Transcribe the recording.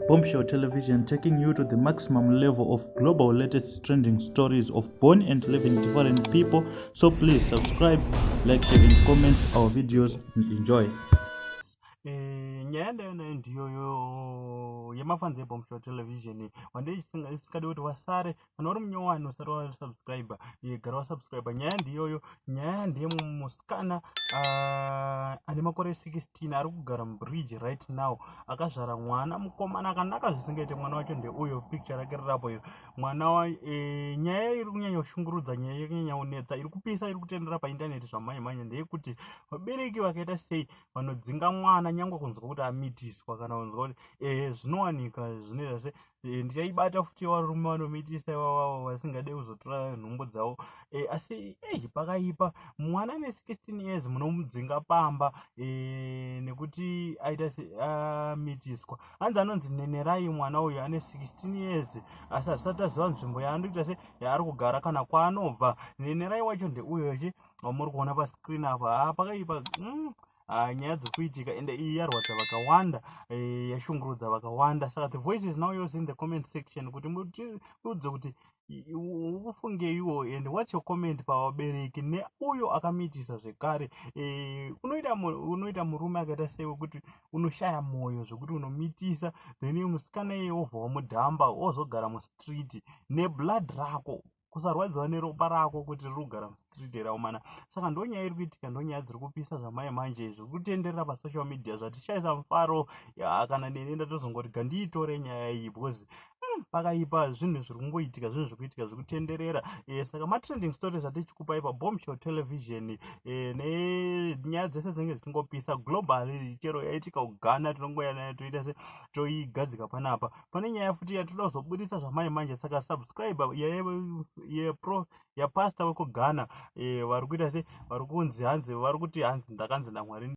Bombshell Television, taking you to the maximum level of global latest trending stories of born and living different people. So please subscribe, like, share and comment our videos and enjoy. Nyaya ndayona ndiyoyo yemafans eBombshell Television. Wandisingadi kuti wasare kana uri munyowani, usati wasubscribe, gara wasubscribe. Nyaya ndiyoyo, nyaya ndeyemusikana ane makore 16, ari kugara mubridge right now. Akazvara mwana mukomana akanaka zvisingaite. Mwana wacho ndeuyo, picture rake rirapo iyo. Mwana wa nyaya iri kunyanya kushungurudza, nyaya iri kunyanya kunetsa, iri kupisa, iri kutendera paindaneti zvamhanye mhanye ndeyekuti vabereki vakaita sei vanodzinga mwana, nyangwe kunzwa kuti amitiswa, kana kunzwa kuti ehe, zvinowanika, zvinoita se ndichaibata futi varume vanomitisa ivavavo vasingade kuzotora nhumbu dzavo. Asi ei, pakaipa. Mwana ane 16 years munomudzinga pamba nekuti aita se amitiswa. Hanzi anonzi Nenerai mwana uyu, ane 16 years, asi hatisati taziva nzvimbo yaanoita se yaari kugara kana kwaanobva. Nenerai wacho ndeuyo chi wamuri kuona pascreen apa. Ha, pakaipa. Nyaya dziri ende iyi yarwadza vakawanda, yashungurudza vakawanda. Saka the voice is now yours in the comment section kuti mutiudze kuti ufungeiwo and what's your comment pavabereki neuyo akamitisa zvekare. Unoita murume akaita sei wekuti unoshaya mwoyo zvekuti unomitisa, then musikana iye wobva wamudhamba, wozogara mustreet neblood rako, kusarwadziwa neropa rako kuti riri kugara mustreet raumana? Saka ndo nyaya iri kuitika, ndo nyaya dziri kupisa zvamai manje, zviri kutenderera pasocial media, zvatishayisa mufaro. Kana neni ndatozongoti gandiitore nyaya iyi because pakaipa. Zvinhu zviri kungoitika, zvinhu zviri kuitika, zviri kutenderera. Saka matrending stories atichikupai paBombshell Television nenyaya dzese dzinenge dzichingopisa globally, chero yaitika kuGhana, tinongoya nayo, toita se toigadzika panapa. Pane nyaya futi yatoda kuzobudisa zvamai manje, saka subscribe yapastor wekuGhana, vari kuita se vari kunzi hanzi vari kuti hanzi ndakanzi naMwari.